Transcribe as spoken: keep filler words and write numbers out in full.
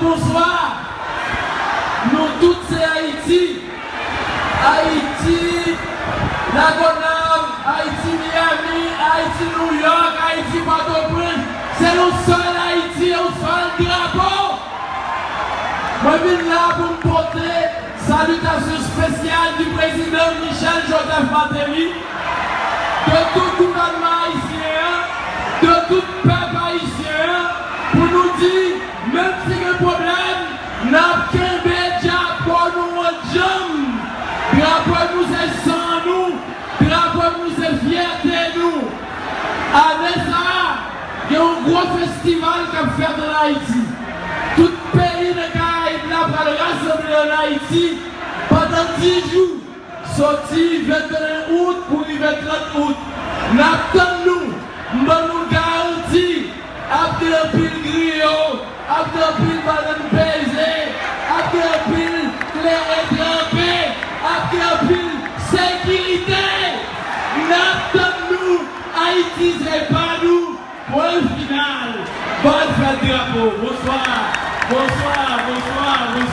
Bonswa. Nou tout se Ayiti. Ayiti Lagonav, Ayiti Miami, Ayiti Nouyòk, Ayiti Pòtoprens. Se yon sèl Ayiti, yon sèl drapo. Mwen vin la pou m pote salitasyon espesyal di prezidan Michel Joseph Martelly, de tout gouvènman ayisyen an, de tout pèp ayisyen an, pou nou di, menm si gen pwoblèm, n ap kenbe drapo nou an djanm. Drapo nou se san nou, drapo nou se fyète nou. Ane sa a, gen yon gwo festival k ap fèt ann Ayiti. Tout peyi nan Karayib la pral rasanble ann Ayiti pandan dis jou, soti venteyen out pou rive trant out. N ap tann nou, m ban nou garanti, ap gen anpil griyo, ap gen anpil bannann peze, ap gen anpil kleren tranpe, ap gen anpil sekirite. N ap tann nou, Ayiti se pa nou. Pwen final. Bal fèt drapo. Bonswa. Bonswa, bonswa, bonswa.